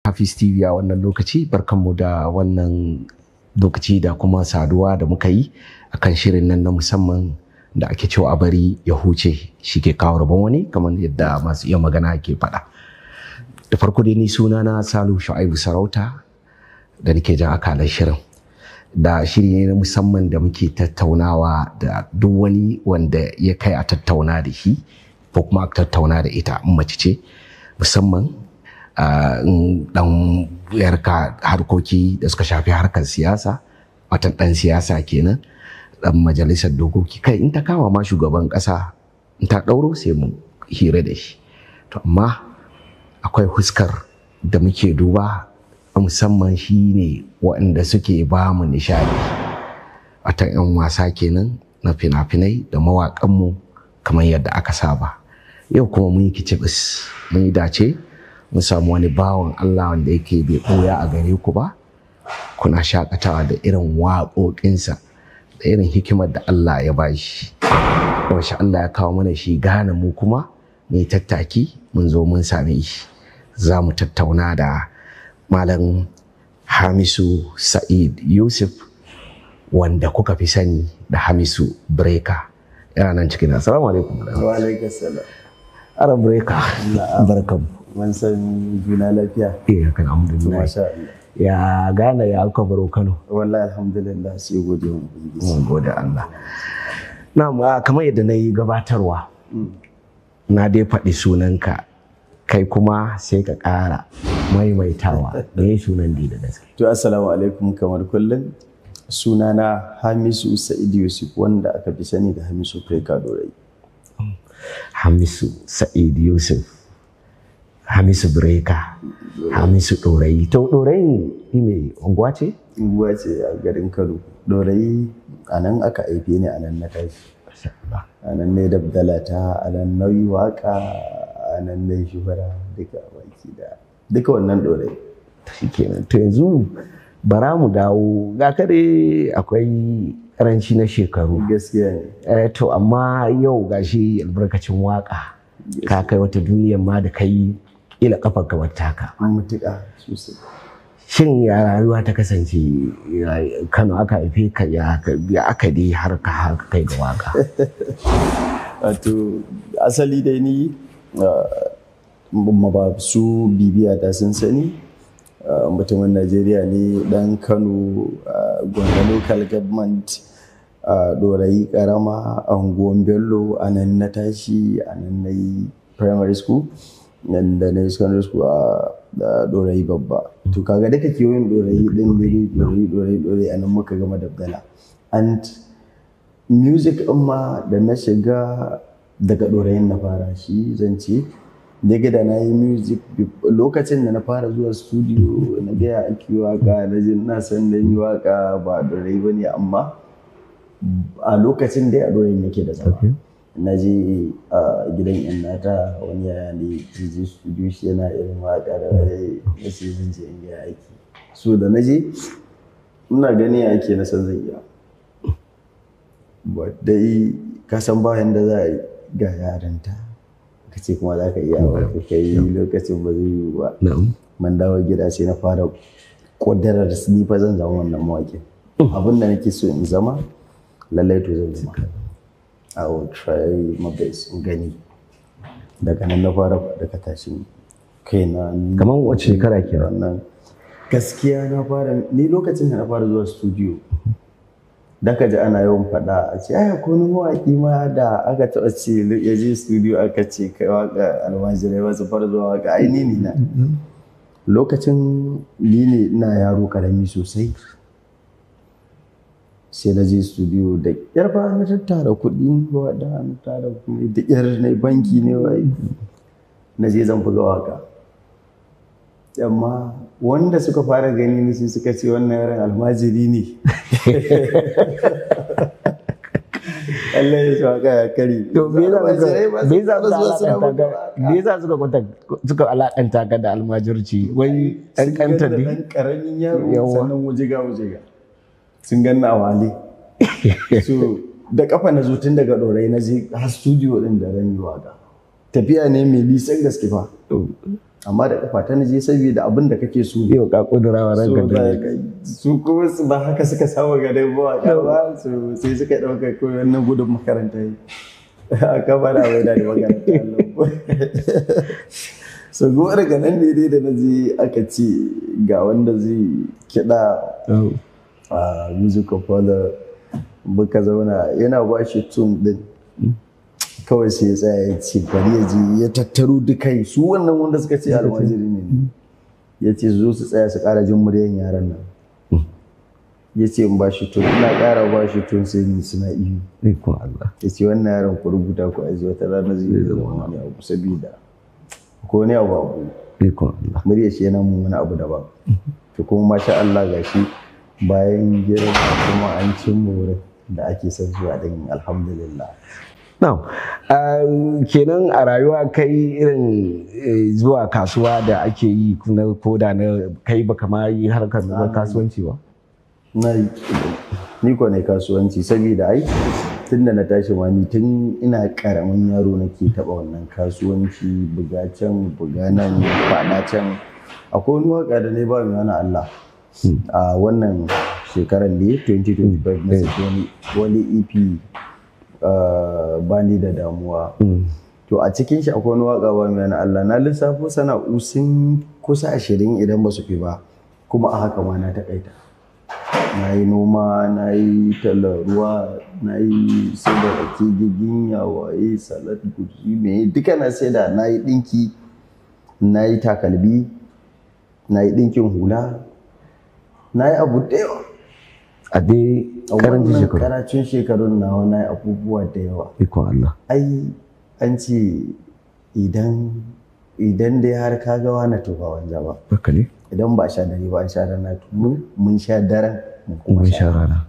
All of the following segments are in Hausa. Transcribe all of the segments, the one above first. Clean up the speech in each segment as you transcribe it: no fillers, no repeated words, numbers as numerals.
Hafiz TV a wannan lokaci. Barkanmu da wannan lokaci da kuma saduwa da muka yi akan shirin nan na musamman da ake cewa a bari ya huce, shi ke kawo rabon wani, kamar yadda masu iya magana ke faɗa. Da farko dai ni sunana Salu Shu'aibu Sarauta da nake jan akalar shirin. Da shiri ne na musamman da muke tattaunawa da duk wani wanda ya kai a tattauna da shi ko kuma a tattauna da ita in mace ce, musamman dan yarka harkoki da suka shafi harkar siyasa, watan dan siyasa kenan, dan majalisar dokoki, kai in ta kama ma shugaban kasa in ta ɗauro sai mu hira da shi. To amma akwai huskar da muke duba musamman shi ne waɗanda suke ba mu nishaɗi, watan 'yan wasa kenan na fina-finai da mawaƙanmu kamar yadda aka saba. Yau kuma mun yi kicibis, mun yi dace mun samu wani bawan Allah wanda yake bai ɓoya a gare ku ba, kuna shakatawa da irin waƙoƙinsa da irin hikimar da Allah ya ba shi. Yaushe Allah ya kawo mana shi gane mu kuma mai tattaki mun zo mun same shi. Za mu tattauna da Malam Hamisu Sa'id Yusuf, wanda kuka fi sani da Hamisu Breaker. Yana nan cikin. Assalamu alaikum. Wa alaikum salam. Aran Breaker. Barkan. Mun san juna lafiya. Eh, kan alhamdulillah. Masha Allah. Ya gane ya aka baro Kano. Wallahi alhamdulillah, sai gode wa Ubangiji. Mun gode Allah. Na'am, kamar yadda na yi gabatarwa, na dai faɗi sunanka, kai kuma sai ka ƙara maimaitawa. Me sunan da gaske? To assalamu alaikum, kamar kullum. Sunana Hamisu Sa'id Yusuf, wanda aka fi sani da Hamisu Breaker Dorai. Hamisu Sa'id Yusuf, Hamisu Breaker, Hamisu Dorayi. To Dorayin me unguwa ce? Unguwa ce a garin Kano. Dorayi, a nan aka haife ni, a nan na tashi. A nan ne dabdalata, a nan nauyi waka, a nan ne shuhura duka baki da. Duka wannan Dorayi. Shikenan. To yanzu bara mu dawo ga kare akwai karanci na shekaru. Gaskiya ne. To amma yau gashi albarkacin waka ka kai wata duniyar ma da kai kila kafar ka wata ka. Mutuƙa sosai. Shin ya rayuwa ta kasance? Kano aka haife ka, ya aka dai har ka kai ga waka? Wato asali dai ni ba su bibiya ta sun sani, mutumin Najeriya ne, dan Kano, Gombe Local Government, Dorayi Karama, Anguwan Bello. A nan na tashi, a nan na yi primary school, nan da na yi secondary school a Dorayi Babba. To kaga duka kewayen Dorayi din ne, Dorayi, Dorayi, Dorayi, a nan muka gama dabdala. And music ɗin ma da na shiga daga Dorayin na fara shi, zan ce daga da na yi music lokacin da na fara zuwa studio na gaya ake waka, na ji ina son na yi waka ba Dorayi ba ne, amma a lokacin dai a Dorayin nake da zama. Na je gidan yan nata, wani yaya ne jiji studio, shi yana irin waka da wani, na ce zan je in gaya aiki. So da na je ina gani ake, na san zan iya. But dai ka san bayan da za a yi ga yaranta ka ce kuma za ka iya ba ka kai lokacin, ba zai yiwu ba. Man dawo gida sai na fara ƙudurar ni fa zan zama wannan mawaƙin. Abin da nake so in zama, lallai to zan zama. I will try my best in gani. Daga nan na fara daga tashin kaina. Kamar wace shekara kenan? Wannan gaskiya na fara ni lokacin da na fara zuwa studio, da ka ji ana yawan faɗa a ce ai akwai wani mawaƙi ma da aka taɓa ce ya je studio aka ce kai waka almajirai ba su fara zuwa waka, ai ni ne na lokacin ni ne ina yaro karami sosai. Sai na je studio da ƙyar fa na tattara kuɗi ba da na tara kuɗi da ƙyar na banki ne wai na je zan buga waka, amma wanda suka fara gani ni sai suka ce wannan yaron almajiri ne. Allah ya shaka ya kari. To me yasa suka alakanta ka da almajirci? Wai ɗan kanta ne? Ɗan ƙaramin yaro, sannan wujiga wujiga. Sun ganna a wale. So da kafa na zo tun daga Ɗorai na je har studio ɗin da ran yi waka. Tafiya ne mai nisan gaske fa. Amma da kafa ta naje saboda abin da kake so ne. Yau ka kudura wa ranka da su kuma su ba haka suka saba ganin mawaƙa ba, so sai suka ɗauka ko wannan gudun makaranta yi. A kafa na mai da makaranta. So kuma daga nan ne dai da na je aka ce ga wanda zai kiɗa a music composer, muka zauna yana ba shi tune din, kawai sai ya tsaya ya ce bari ya je ya tattaro dukai su wannan wanda suka ce almajiri ne, ya ce su zo su tsaya su ƙara jin muryan yaran nan. Ya ce in ba shi tune, ina ƙara ba shi tune sai ni suna ihu. Ikon Allah. Ya ce wannan yaron ku rubuta ku ajiye, wata rana zai iya zama wani abu sabida ko wani abu abu. Ikon Allah. Muryar shi yana mun wani abu daban. To kuma masha Allah gashi bayan girma kuma an cimma wurin da ake son zuwa din, alhamdulillah. Now, kenan a rayuwa kai irin zuwa kasuwa da ake yi na koda na kai baka ma yi harkar kasuwanci ba? Na yi, ni ko ne kasuwanci saboda ai tun da na tashi ma ni tun ina karamin yaro nake taba wannan kasuwanci, buga can buga nan faɗa can. Akwai wani waka da ne ba mai wani Allah a wannan shekarar ne 2025 na saki wani EP, ba ni da damuwa. To a cikin shi akwai wani waka ba mai wani Allah, na lissafo sana'u sun kusa 20 idan ba su fi ba, kuma a haka ma na taƙaita. Na yi noma, na yi tallar ruwa, na yi sai da rake, giginya, waye, salad, guji, me duka na sai da, na yi ɗinki, na yi takalmi, na yi ɗinkin hula, na yi abu da yawa. A dai A karancin wannan shekaru. karancin shekarun nawa na yi abubuwa da yawa. Ikon Allah. Ai an ce idan dai har ka ga wani to ba wanja ba. Haka ne? Idan ba a sha dare ba an sha rana, to mun sha daren mun kuma Mun sha rana.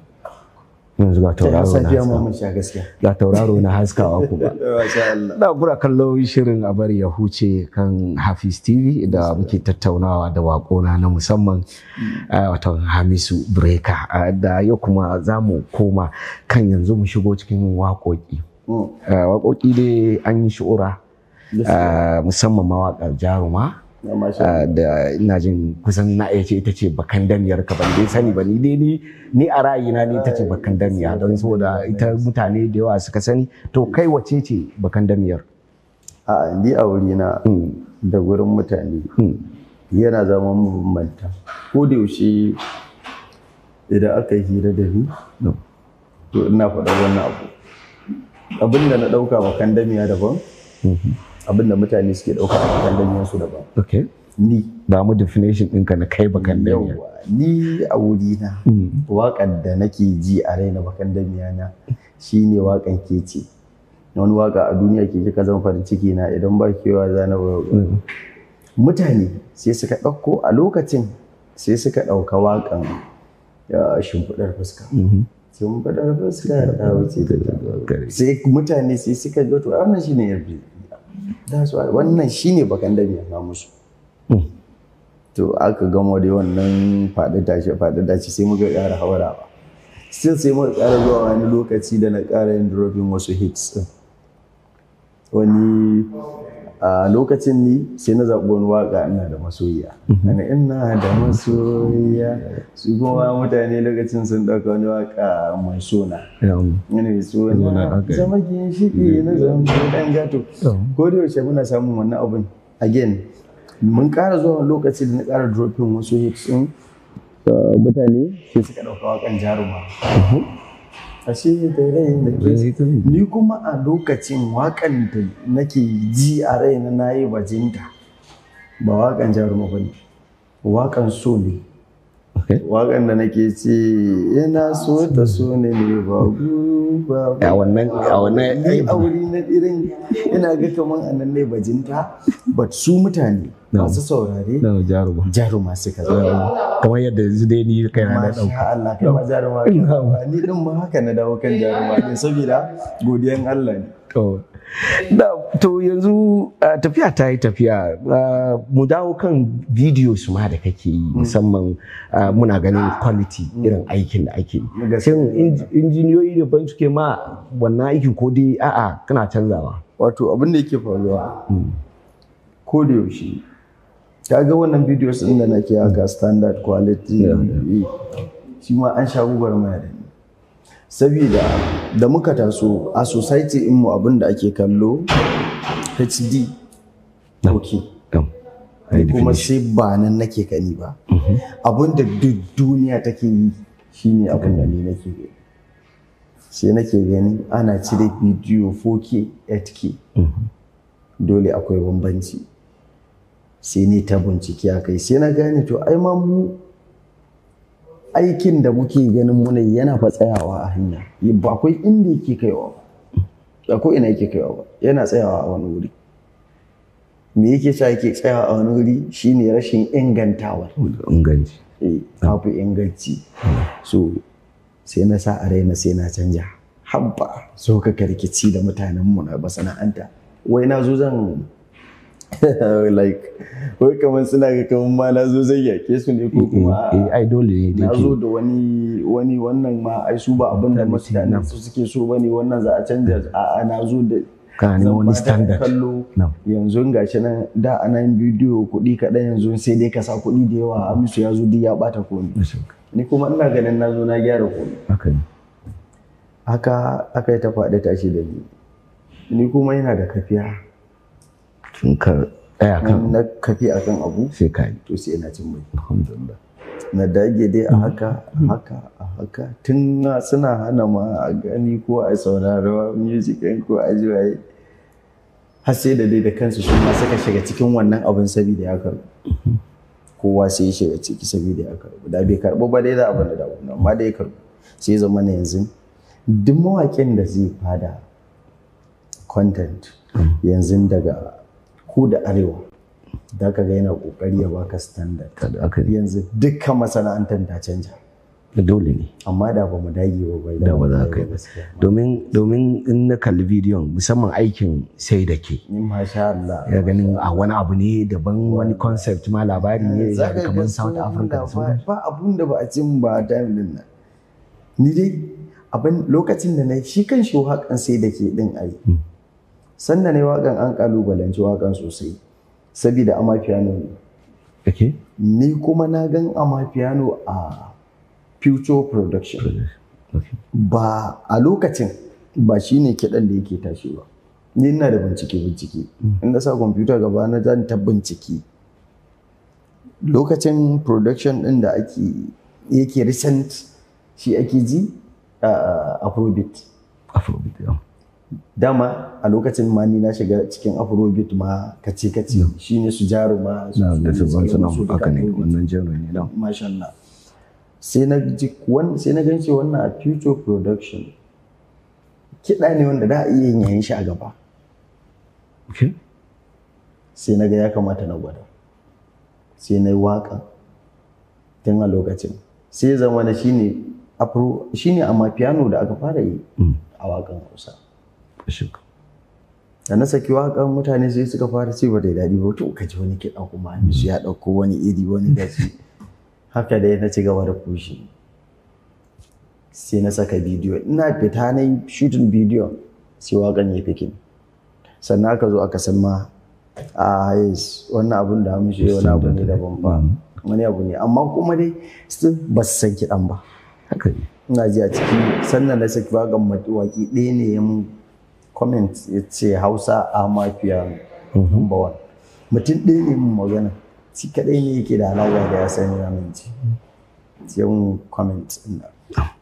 Yanzu ga ta tauraro na safiya ma haskawa. mun sha gaskiya. Ga tauraro na haskawa kuma. Masha Allah. Da kuna kallo shirin a bari ya huce kan Hafiz TV da muke tattaunawa da waƙona na musamman, wato Hamisu Breaker. Da yau kuma za mu koma kan yanzu mu shigo cikin waƙoƙi. Waƙoƙi dai an yi shu'ura, musamman mawaƙar Jaruma. Na masha Da ina jin kusan na iya ce ita ce bakan damiyar ka, ban dai sani ba, ni dai ni a ra'ayina ni ita ce bakan damiya don saboda ita mutane da yawa suka sani. To kai wace ce bakan damiyar? A'a, ni a wurina da gurin mutane yana zama mabambanta. Ko da yaushe idan aka yi hira da ni, to ina faɗar wannan abu. Abin da na ɗauka bakan damiya daban, abin da mutane suke ɗauka bakan damiya su daban. Ni. Ba mu definition ɗinka na kai bakan damiya. Yawwa, ni a wurina waƙar da nake ji a raina bakan damiya na shine waƙan Kece. Wani waƙa a duniya ke kika zama farin ciki na idan ba kewa za na ba. Mutane sai suka ɗauko a lokacin sai suka ɗauka waƙan Shimfiɗar Fuska. Shimfiɗar fuska ta wuce ta. Sai mutane sai suka ga to wannan shine yarbi. That's why wannan shine bakan damiya na musu. To aka gama da wannan faɗi tashi faɗi tashi sai muka ƙara haurawa. Still sai muka ƙara zuwa wani lokaci da na ƙara yin dropping wasu hits ɗin. Wani a lokacin ni sai na zaɓi wani waƙa ina da masoyiya. Ana ina da masoyiya. Su kuma mutane lokacin sun ɗauka wani waƙa mai sona. Yana sona zama ginshiƙi na zama ɗan gato. Ko da yaushe muna samun wannan abun. Again mun ƙara zuwa wani lokaci da na ƙara dropping wasu hits ɗin, mutane sai suka ɗauka waƙan Jaruma. Ashe da rai da ke ni kuma a lokacin waƙan da nake ji a raina na yi bajinta ba waƙan Jaruma ba ne, waƙan so ne. Waƙan da nake ce ina so ta so ne ne ba ba. A wannan Ni a wuri na irin ina ga kaman a nan ne bajinta, but su mutane masu saurare No, Jaruma. Jaruma suka zama. Kamar yadda yanzu dai ni kai na Masha ɗauka. Allah, kai ma Jaruma ka ɗauka. Ni din ma haka na dawo kan Jaruma din saboda godiyan Allah ne. To, to yanzu tafiya ta yi tafiya, mu dawo kan videos ma da kake yi, musamman muna ganin quality irin aikin da ake yi. Gaskiya. Shin injiniyoyi daban suke ma wannan aikin ko dai a'a kana canzawa? Wato abin da yake faruwa ko da yaushe Kaga wannan videos din da nake haka, standard quality, shi ma an sha gwagwarmaya da ni, saboda da muka taso a society in mu, abin da ake kallo HD, okay. High Kuma definition. sai ba nan nake gani ba. Abin da duk duniya take yi shine abin da ni nake gani. Sai nake gani ana cire bidiyo 4K, 8K, dole akwai bambanci. Sai ni ta bincike a kai, sai na gane, to ai ma mu aikin da muke ganin muna yi yana fa tsayawa a hanya, ba akwai inda yake kaiwa ba, ba ko ina yake kaiwa ba, yana tsayawa a wani wuri. Me yake sa yake tsayawa a wani wuri shine rashin ingantawa. Inganci. Eh, babu inganci. So sai na sa a raina sai na canja. Habba, so ka rikici da mutanen mu na masana'anta, wai na zo zan like, wai kamar suna ga kamar ma na zo zan yake su ne ko kuma Eh, ai dole ne da na yake zo da wani wannan ma ai su ba abin da mutanen su suke so bane, wannan za a canja. A'a, na zo da Kana neman zan wani bada standard. kallo. Na'am. Yanzu gashi nan, da ana yin bidiyo kuɗi kaɗan, yanzu sai dai ka sa kuɗi da yawa. Hamisu ya zo duk ya ɓata komai. Ni kuma ina ganin na zo na gyara komai. Haka ne. Haka aka yi ta faɗi tashi da ni. Ni kuma yana da kafiya. In ka tsaya kan Na kafi akan abu, sai ka yi. to sai ina cin mai. Alhamdulillah. Na dage dai a haka, a haka, a haka, tun suna hana ma a gani ko a saurara music ɗin ko a ji waye, har sai da dai da kansu su ma suka shiga cikin wannan abin saboda ya karbu. Kowa sai ya shiga ciki saboda ya karbu. Da bai karbu ba dai za a bani da abu, amma da ya karbu sai zama na yanzu duk mawaƙin da zai fada content yanzu daga ku da arewa da ka ga yana kokari ya baka standard. Haka ne. Yanzu dukkan masana'antar ta canja. Dole ne. Amma da ba mu dage ba bai Da ba za ka yi ba. Gaskiya. Domin in na kalli bidiyon, musamman aikin sai da ke, Ni masha Allah. Ya ganin a wani abu ne daban, wani concept ma, labari ne Za ka kamar ga South sun Africa da da sauransu. Ba abun da ba a cin ba time din nan. Ni dai abin lokacin da na shi kan shi waƙan sai da ke din ai, sanda na yi waƙan an kalubalanci waƙan sosai saboda amapiano ne. Ni kuma na gan amapiano a Future Production. Ba a lokacin ba shi ne kiɗan da yake tashi ba. Ni ina da bincike bincike, in na sa kwamfuta gaba na zan ta bincike. Lokacin production ɗin da ake yake recent shi ake ji a Afrobeat. Afrobeat, yeah. Dama a lokacin ma ni na shiga cikin Afrobeat ma, kace kace shine su Jaruma Na da su su su duka haka ne. Afrobeat. Wannan genre ne na. Masha Allah. Sai na ji sai na ganci wannan a Future Production. Kiɗa ne wanda da a iya yin yayin shi a gaba. Sai na ga ya kamata na gwada. Sai na yi waƙa tun a lokacin. Sai ya zama na shine afro, shine amapiano da aka fara yi a waƙan Hausa. Shuk. Da na saki waƙan, mutane sai suka fara ce ba da daɗi ba, to ka ji wani kiɗa kuma Hamisu ya ɗauko wani iri wani gashi. Haka dai na ci gaba da pushing. Sai na saka bidiyo, ina fita na yi shooting bidiyo, sai waƙan ya picking. Sannan aka zo aka san ma a yes, wannan abun da Hamisu ya yi wani abu ne daban ba, wani abu ne, amma kuma dai still ba su san kiɗan ba. Haka ne. Ina ji a ciki sannan na saki waƙan, mawaƙi ɗaya ne ya mun comment ya ce Hausa amapiano number one. Mutum ɗaya ne mun magana, shi kaɗai ne yake da alaƙa da ya sani ya minci sai mun comment ɗin nan,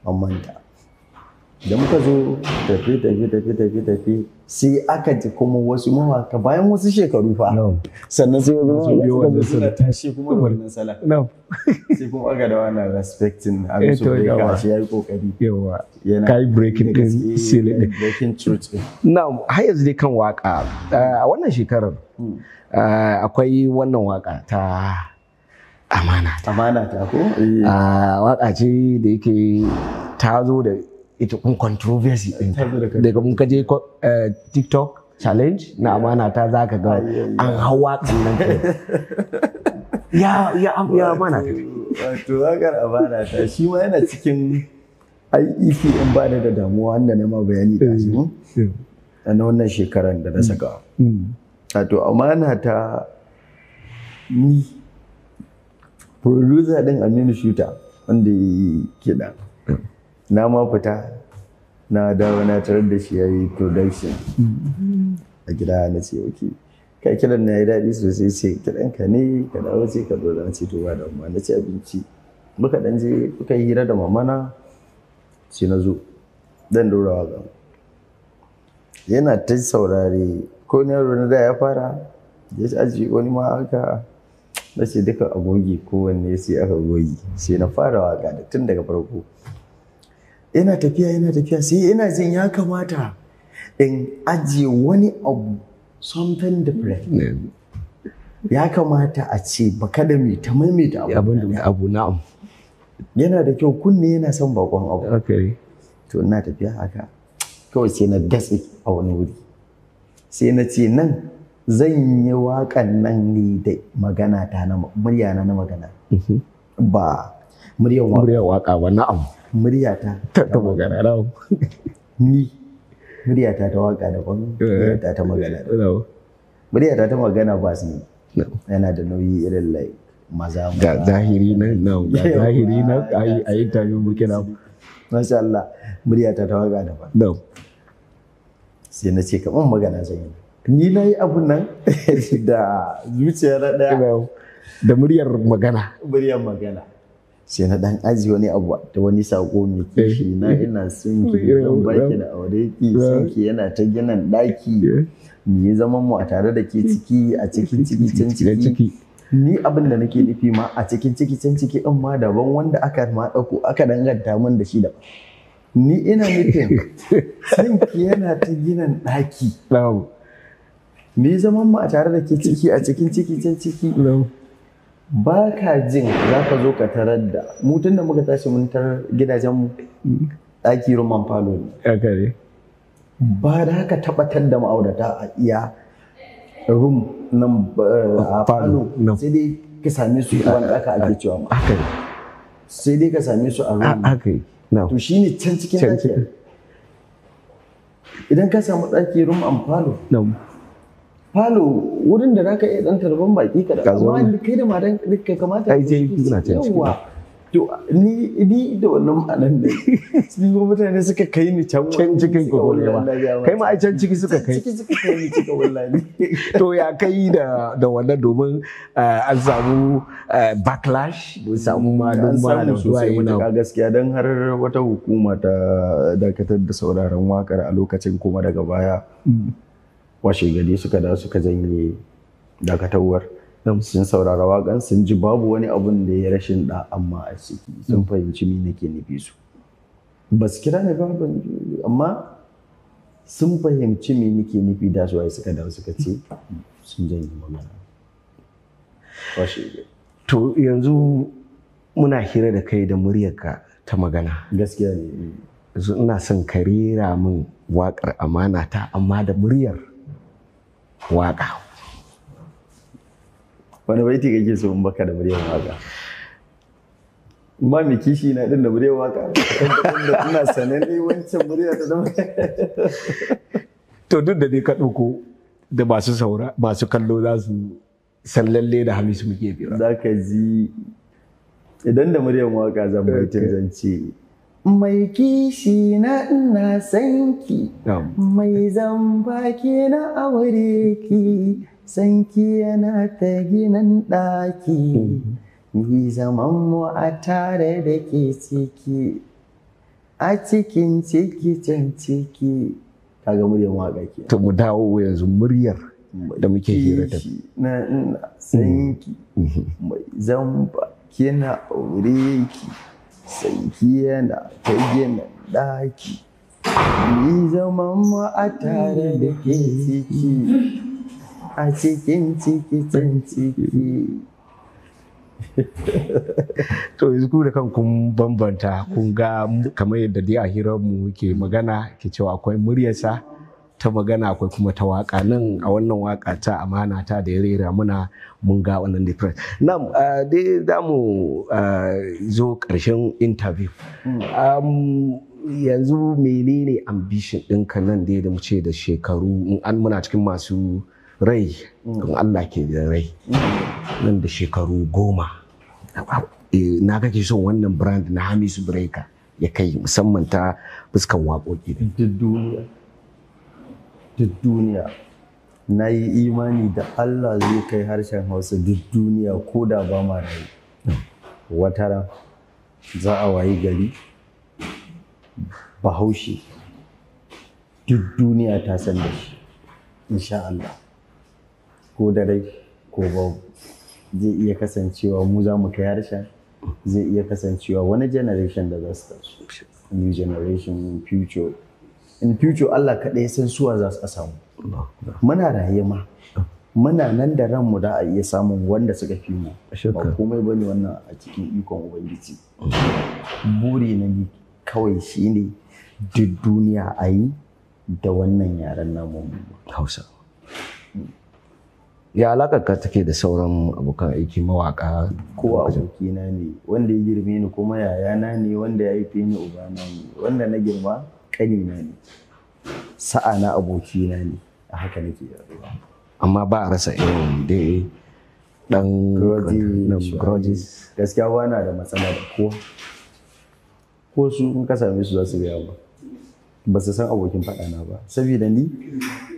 ban manta da muka zo tafi tafi tafi tafi tafi, sai aka ji kuma wasu mawaka bayan wasu shekaru fa. No. Sannan sai wasu biyo mawaka wannan suka zo suna tashi kuma da wannan salon. No. Sai kuma aka da wannan respecting Eh, Hamisu to, Breaker yawa. shi ya yi kokari. Yawa. Yana Ka yi breaking da din gaske, ceiling din. Breaking truth din. Na'am, har yanzu dai kan waka. A wannan shekarar akwai wannan waka ta Amana. Amana ta ko? Waka ce da yake ta zo da ita kun controversy din. Ta zo da Daga mun kaje TikTok challenge na Amana ta, zaka ga an hau wakan nan kai. Ya Amana ta. Wato wakar Amana ta shi ma yana cikin IEP in ba da damuwa wanda na ma bayani da su na wannan shekaran da na saka. Wato Amana ta ni Producer din Aminu Shuta wanda ya yi kiɗa. Na ma fita na dawo na tarar da shi ya yi production a gida. Na ce, "Ok, kai, kiɗan na yi daɗi sosai." Ce, "Kiɗan ka ne, ka dawo sai ka dora." Na ce, "To, ba damuwa." Na ci abinci, muka ɗan je muka yi hira da mamana, sai na zo dan dora waƙa. Yana ta saurare, ko ni yaro na da ya fara ya aji wani ma haka. Na ce, "Duka a goge kowanne." Sai aka goge, sai na fara waka da tun daga farko. Ina tafiya, ina tafiya, sai ina jin ya kamata in ajiye wani abu, something different. Ya kamata a ce baka da mai ta maimaita abu. Abin da abu, na'am. Yana da kyau, kunne yana son bakon abu. To, ina tafiya haka kawai sai na datse a wani wuri, sai na ce, nan zan yi waƙan nan ne da magana ta na murya na magana, ba muryan waƙa. Muryar waka ba, na'am. Murya ta ta magana, na'am. Ni murya ta ta waƙa daban, murya ta ta magana daban. Murya ta ta magana ba su yana da nauyi irin like maza Ga maza. zahiri nan, na'am, ga zahiri nan a yi interview muke na. Masha Allah, murya ta ta waƙa daban. Sai na ce, kamar magana zan yi, ni na yi abun nan da zuciya na ɗaya. Na'am. Da muryar magana. Muryar magana. Sai na dan aji wani abu da wani sako mai kishi na, ina son ki, zan baki da aure ki, son ki yana ta ginin daki, mu yi zaman mu a tare da ke ciki a cikin ciki can ciki. Ciki. Ni abin da nake nufi ma a cikin ciki can ciki din ma daban, wanda aka ma dauko aka danganta min da shi daban. Ni ina nufin son ki yana ta ginin daki, mu yi zaman mu a tare da ke ciki a cikin ciki can ciki. Ba ka jin za ka zo ka tarar da mu, tun da muka tashi mun tarar gidajenmu ɗaki room and falo ne. Haka ne. Ba da haka tabbatar da ma'aurata a iya room nan a falo, falo. No. Sai dai ka same su wani ɗaka ake cewa ma. Haka ne. Sai dai ka same su a room. Haka ne, na'am. To, shine can cikin can ɗaki. cikin. Idan ka samu ɗaki room and falo, falo wurin da zaka iya dan tarban baki ka da Ka zo. amma kai da matan ka kamata Ai, sai kuna can ciki. Yawwa. To, ni da wannan ma'anan ne, ni kuma mutane suka kai ni can Can wani cikin suka kwakwalwa. wallahi ya Kai ma ai can ciki suka kai. Ciki suka kai ni cika wallahi. To, ya kai da wannan, domin an samu backlash, mun samu An malum samu da sosai zuwa matuƙa gaskiya, don har wata hukuma ta dakatar da sauraron wakar a lokacin, kuma daga baya washe gari suka da suka janye dakatarwar. Sun saurara wakan, sun ji babu wani abun da ya rashin da, amma a ciki sun fahimci me nake nufi. Su ba su kira ni ba, amma sun fahimci me nake nufi da su ai suka dawo suka ce sun janye magana washe gari. To, yanzu muna hira da kai da muryarka ta magana. Gaskiya ne. Yanzu ina son ka rera min waƙar Amana Ta, amma da muryar waƙa. Wani baiti kake so in baka da muryar waka? Ma mai kishi na din da muryar waka, tabbatar da ina sanan ne wancan murya ta zama. To, duk da dai ka ɗauko da masu saura masu kallo za su san lalle da Hamisu muke bira. Za ka ji idan da muryar waka zan baitin, zan ce, "Mai kishi na, ina san ki, mai zamba ki na aure ki, san ki yana ta ginin ɗaki, ni zaman mu a tare da ke ciki a cikin ciki can ciki." Kaga muryar waka ke. To, mu dawo yanzu muryar da muke hira da. Kishi na, ina san ki, mai zamba kina aure ki, san ki yana ta gina ɗaki, ni zaman mu a tare da ke ciki a cikin ciki can ciki. To, yanzu ku da kan kun bambanta, kun ga kamar yadda dai a hirar mu ke magana ke cewa akwai muryarsa ta magana, akwai kuma ta waka. Nan a wannan waka ta Amana Ta da ya rera muna, mun ga wannan difference. Nan dai za mu zo ƙarshen interview. Yanzu menene ambition ɗinka nan dai da mu ce da shekaru, in an muna cikin masu rai, in Allah ke da rai, nan da shekaru 10? Na kake son wannan brand na Hamisu Breaker ya kai, musamman ta fuskan waƙoƙi? Duk duniya, duk duniya. Na yi imani da Allah zai kai harshen Hausa duk duniya, ko da ba ma rayu. Wataran za a wayi gari Bahaushe duk duniya ta san da shi, insha Allah. Ko da rai ko babu. Zai iya kasancewa mu za mu kai harshen, zai iya kasancewa wani generation da za su taso. New generation, future. In future Allah kaɗai ya san suwa za su samu. Muna raye ma, muna nan da ranmu, da a iya samun wanda suka fi mu. Ba komai bane wannan a cikin ikon Ubangiji. Buri na ni kawai shine duk duniya a yi da wannan yaren namu Hausa. Ya alaƙar ka take da sauran abokan aiki mawaƙa? Kowa abokina ne, wanda ya girme ni kuma yayana ne, wanda ya haife ni ubana ne, wanda na girma ƙanina ne, sa'a na abokina ne, a haka nake rayuwa. Amma ba a rasa irin dai dan grudges? Gaskiya ba na da matsala da kowa. Ko su in ka same su za su gaya ba. Ba su san abokin faɗa na ba. Saboda ni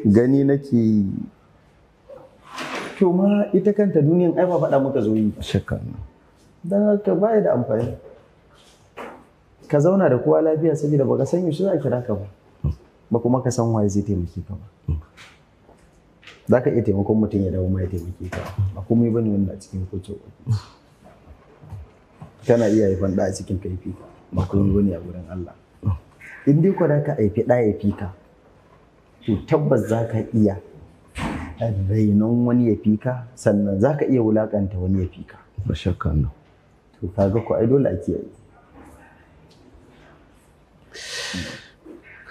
gani nake, to ma ita kanta duniyan ai ba faɗa muka zo yi. Shakka. Don haka ba da amfani. Ka zauna da kowa lafiya, saboda baka san yaushe za a kira ka ba. Ba kuma ka san waye zai taimake ka ba. Za ka iya taimakon mutum ya dawo ma ya taimake ka. Ba komai bane wanda a cikin hukuncin Ubangiji. Kana iya haifan ɗa a cikin ka ya fi ka. Ba komai bane a gurin Allah. In dai kwa ka haifi ɗa ya fi ka, to tabbas za ka iya rainon wani ya fi ka, sannan za ka iya wulaƙanta wani ya fi ka. Ba shakka no. To kaga ko ai dole a kiyaye.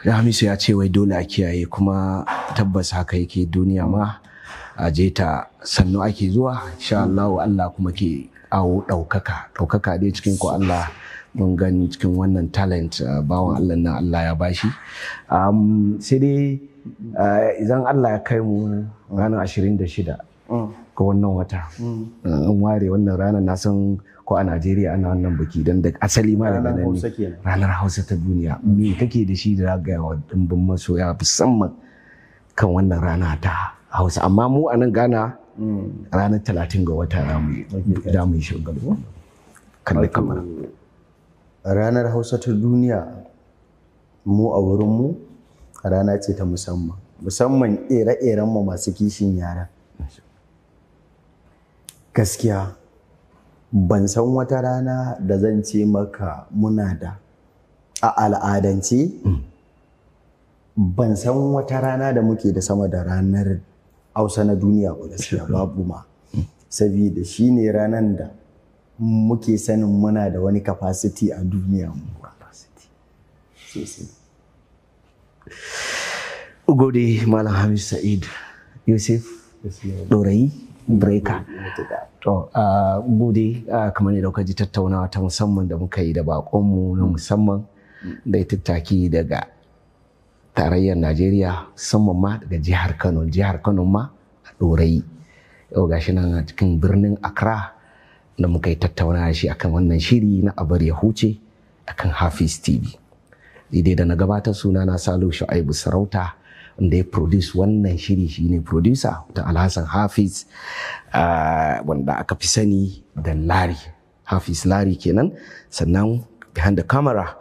Hamisu ya ce wai dole a kiyaye, kuma tabbas haka yake. Duniya ma a je ta sannu ake zuwa, insha Allah. Allah kuma ke awo ɗaukaka, ɗaukaka dai cikin ko Allah mun gani cikin wannan talent, bawan Allah nan Allah ya bashi. Sai dai idan Allah ya kai mu ranar 26 ga wannan wata, an ware wannan ranar, na san ko a Najeriya ana wannan biki don da asali ma daga nan ne, ranar Hausa ta duniya. Me kake da shi da gaya wa dimbin masoya, musamman kan wannan rana ta Hausa? Amma mu a nan Ghana ranar 30 ga wata za mu yi shugaba. Kalli kamar Ranar Hausa ta duniya mu a wurinmu rana ce ta musamman, musamman ire-irenmu masu kishin yara. Gaskiya ban san wata rana da zan ce maka muna da a al'adance, ban san wata rana da muke da sama da ranar Hausa na duniya ba, gaskiya babu ma. Saboda shi ne ranar da muke sanin muna da wani capacity a duniya mu. Sosai. Gode, Malam Hamis Sa'id Yusuf Dorayi Breaker. To, gode, kamar yadda kuka ji tattaunawa ta musamman da muka yi da baƙonmu na musamman da ya tattaki daga tarayyar Najeriya, musamman ma daga jihar Kano, jihar Kano ma a Dorayi. Yau gashi nan a cikin birnin Accra da muka yi tattaunawa shi akan wannan shiri na Abar Ya Huce akan Hafiz TV. Daidai da na gabatar, suna na Salo Shu'aibu Sarauta. Wanda ya produce wannan shiri shine producer ta Alhassan Hafiz, wanda aka fi sani da Lari Hafiz, Lari kenan. Sannan behind the camera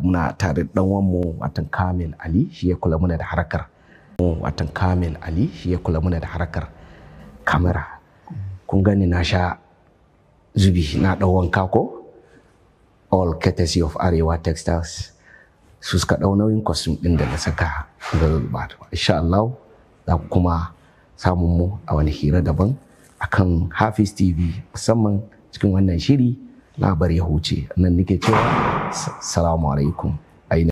muna tare da dan wanmu, watan Kamil Ali, shi ya kula muna da harkar, watan Kamil Ali shi ya kula muna da harkar kamera. Kun gani na sha zubi, na ɗau wanka ko, all courtesy of Arewa Textiles, su suka ɗau nauyin costume ɗin da na saka ga ba. Insha Allah za ku kuma samun mu a wani hira daban akan Hafiz TV, musamman cikin wannan shiri na Abar Ya Huce. Nan nake cewa salamu alaikum.